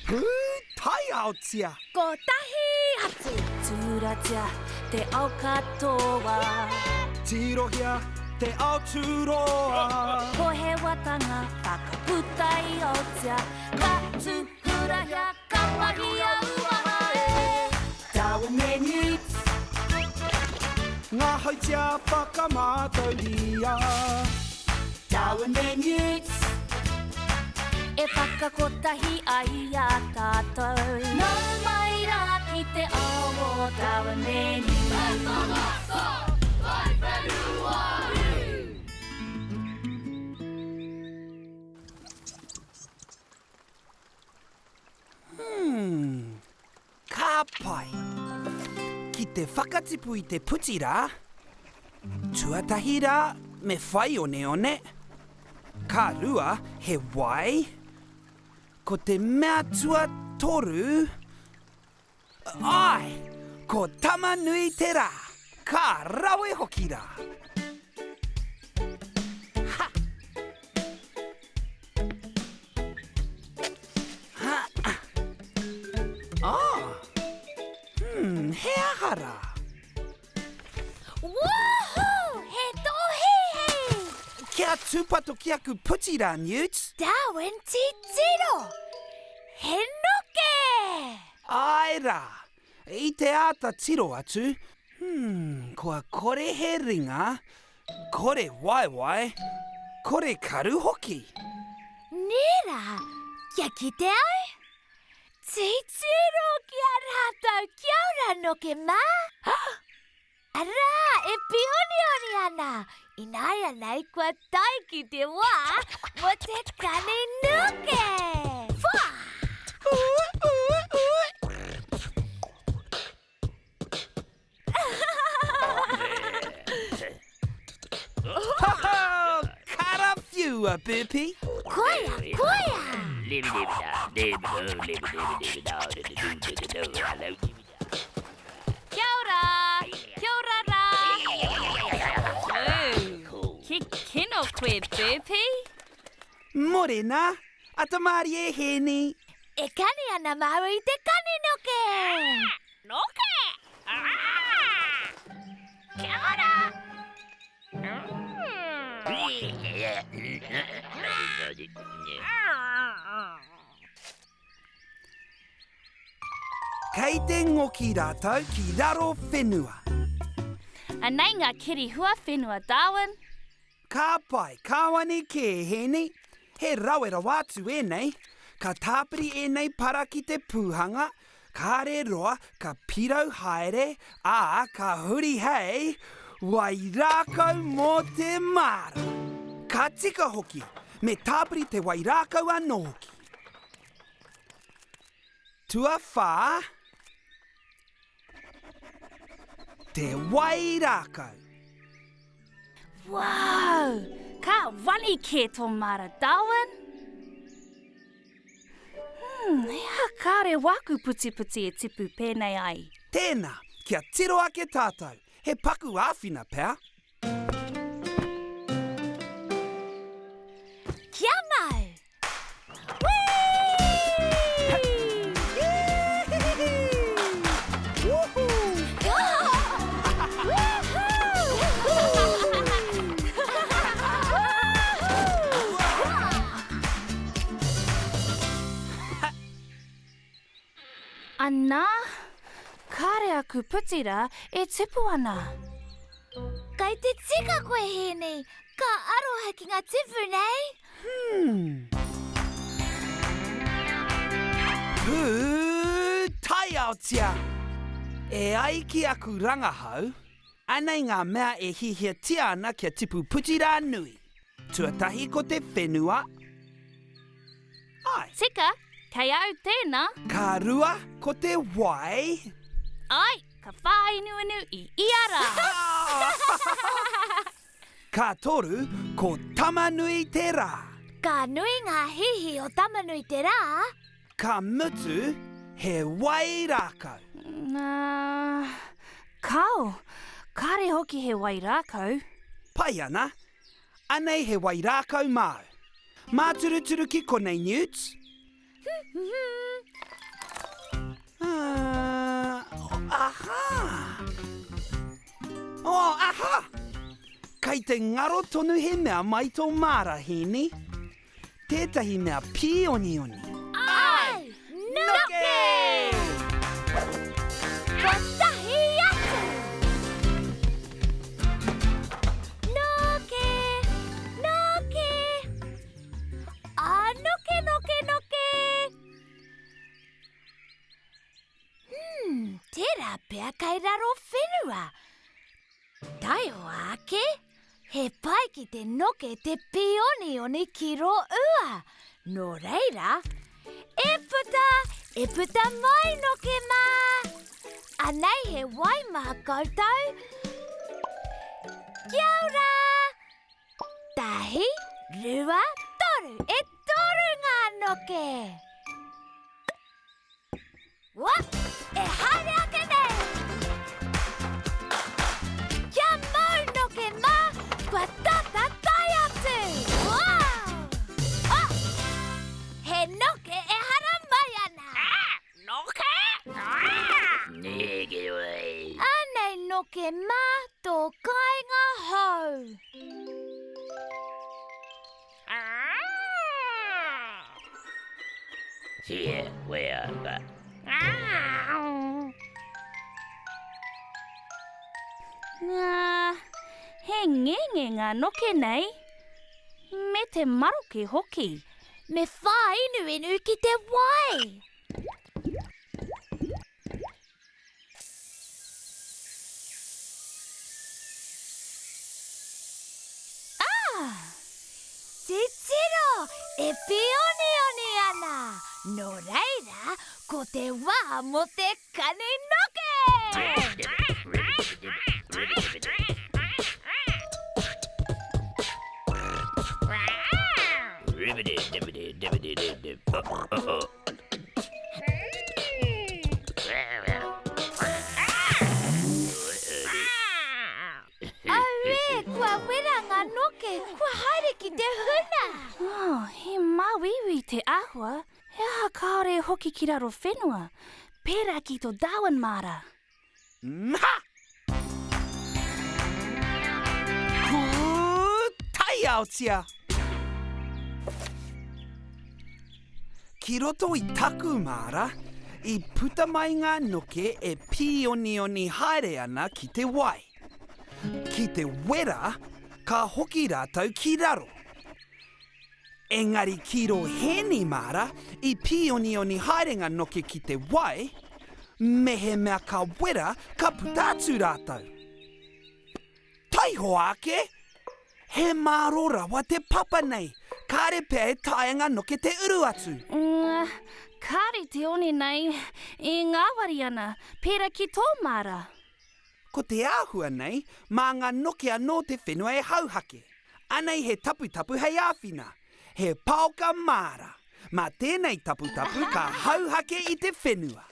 Pūtaiaotia! Kotahi atu! Tūratia te ao katoa. Tirohia te ao tūroa. Pohewatanga whakaputa i Aotea. Ka tūhurahia, ka mahia uaha e. Darwin me Newt. Ngā hautia whakamātauria. Darwin me Newt. E whakakotahi ai i a tātou. Nau mai rā ki te ao o Darwin me Newt. Hmm. Ka pai. Ki te whakatipu i te puti rā, tuatahi rā me whai oneone, ka rua he wai, ko te mea tuatoru, āe, ko Tama-nui-te-rā, ka rawe hoki rā. Ha! Ah! Hmm, he aha rā? Woohoo! He tōhēhē! Kia tūpato ki aku puti rā, Newt. Darwin titiro! He noke! Āe rā. I te āta tiro atu, hmm, kua kore he ringa, kore waewae, kore karu hoki. Nē rā, kia kite au? Titiro ki a rātou, kia ora noke mā! Arā, e pionioni ana! Ināianei kua tae ki te wā mō te kani nuke! Wha! Ho-ho! Karawhiua, Burpee! Koia, koia! Kia ora! Kia ora rā! Ooh, kikino koe, Burpee! Morena, ata mārie Hēni! E kani ana māua i te kani noke! Noke! Kia ora! Kei te ngoki rātou ki raro whenua. Anei ngā keri huawhenua, Darwin. Ka pai, kāwani kē, Hēni. He rawe rawa atu ēnei. Ka tāpiri ēnei para ki te pūhanga, kāre roa ka pirau haere, ā, ka huri hei wairākau mō te māra. Ka tika hoki, me tāpiri te wairākau anō hoki. Tuawhā, te wairākau. Wow! Ka wani kē tō māra, Darwin! Hmm, he aha kāre wāku putiputi e tipu pēnei ai? Tēnā, kia tiro ake tātou, he paku āwhina pea. Kia mau! Anā, kāre aku puti rā e tipu ana. Kei te tika koe, Hēni. Ka aroha ki ngā tipu nei. Hmm. Pūtaiaotia! E ai ki aku rangahau, anei ngā mea e hiahiatia ana kia tipu puti rā nui. Tuatahi ko te whenua. Ai. Tika, kei au tēnā. Ka rua ko te wai. Ai, ka whāinuinu i ia rā. Ka toru ko Tamanui-te-rā. Ka nui ngā hihi o Tamanui-te-rā. Ka mutu, he wai rākau. Nā, kāo, kāre hoki he wai rākau. Pai ana, Anei he wai rākau māu. Māturuturu ki konei, Newt. Aha! Oh, aha! Kei te ngaro tonu he mea mai tō māra, Hēni. Tētahi mea pīonioni. Ai! Noke! Kotahi atu! Noke! Noke! A noke, noke, noke! Hmm, tērā pea kei raro whenua. Taihoa ake, he pai ki te noke te pīonioni ki rō ua. Nō reira, e puta, e puta mai noke mā! Anei he wai mā koutou. Kia ora! Tahi, rua, toru, e toru ngā noke! Wa, e haere ake nei! Kia mau noke mā, kua tata tae atu! Wow! Oh! He noke e haramai ana! Ah! Noke? Ah! Neke wai! Anei noke mā tō kāinga hou! Ngā, he ngenge ngā noke nei, me te maroke hoki. Me whāinuinu ki te wai. Ah! Titiro, e pīonioni ana! Nō reira, ko te wā mō te kani noke! Auē, kua wera ngā noke, kua haere ki te huna! Oh, he māuiui te āhua, he aha kāore e hoki ki raro whenua, pērā ki tō Darwin māra. Nha! Pūtaiaotia! Ki roto i taku māra, i puta mai ngā noke e pīonioni haere ana ki te wai. Ki te wera, ka hoki rātou ki raro. Engari ki rō Hēni māra, i pīonioni haere ngā noke ki te wai, mehemea ka wera ka puta atu rātou. Taihoa ake! He mārō rawa te papa nei, kāre pea e taea ngā noke te uru atu. Mm, kāre te one nei e ngāwari ana, pērā ki tō māra. Ko te āhua nei, mā ngā noke anō te whenua e hauhake. Anei he taputapu hei āwhina. He paoka māra. Mā tēnei taputapu ka hauhake i te whenua.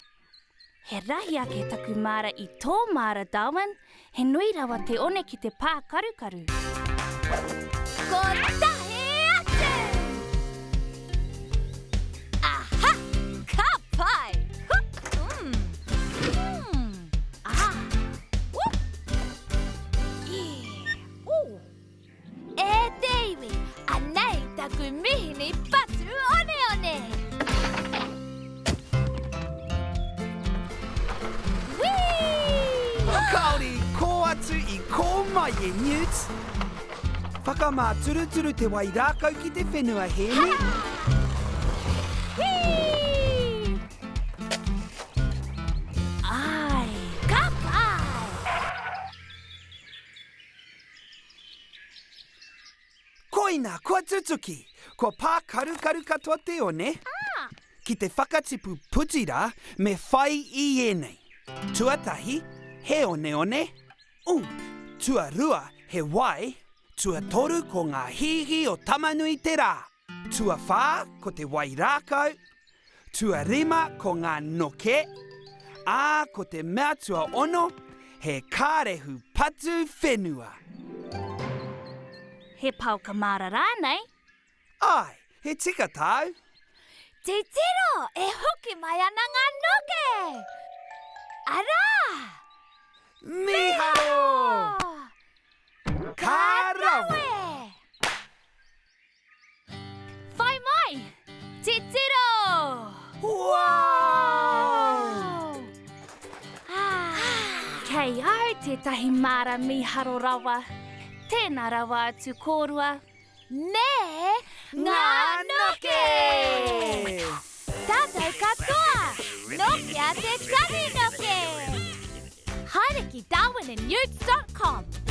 He rahi ake taku māra i tō māra, Darwin. He nui rawa te one ki te pākarukaru. Kotahi atu! Aha! Ka pai! Hup! Mm. Mm. Aha! Woo! Yeah. Ooh. E te iwi, anei taku mihini patu oneone! Whee! Kāore i kō atu i kō mai e Newt. Whakamāturuturu te wai rākau ki te whenua, Hēmi. Whee! Ai, ka pai! Koina, kua tutuki! Kua pākarukaru katoa te one. Ki te whakatipu putira, me whai i ēnei. Tuatahi, he oneone. Uh, tuarua, he wai. Tuatoru, ko ngā hīhī o Tamanui-te-rā. Tuawhā, ko te wai rākau. Tuarima, ko ngā noke. Ā, ko te mea tuaono, he kārehu patu whenua. He paoka māra rānei? Āe, he tika tāu. Titiro, e hoki mai ana ngā noke! Arā! Mīharo! Ka rawe! Whai mai! Titiro! Wow! Ah. Kei au tētahi māra mīharo rawa. Tēnā rawa atu kōrua. Me ngā noke! Tātou katoa! Nokea te kani noke! Haere ki darwinandutes.com.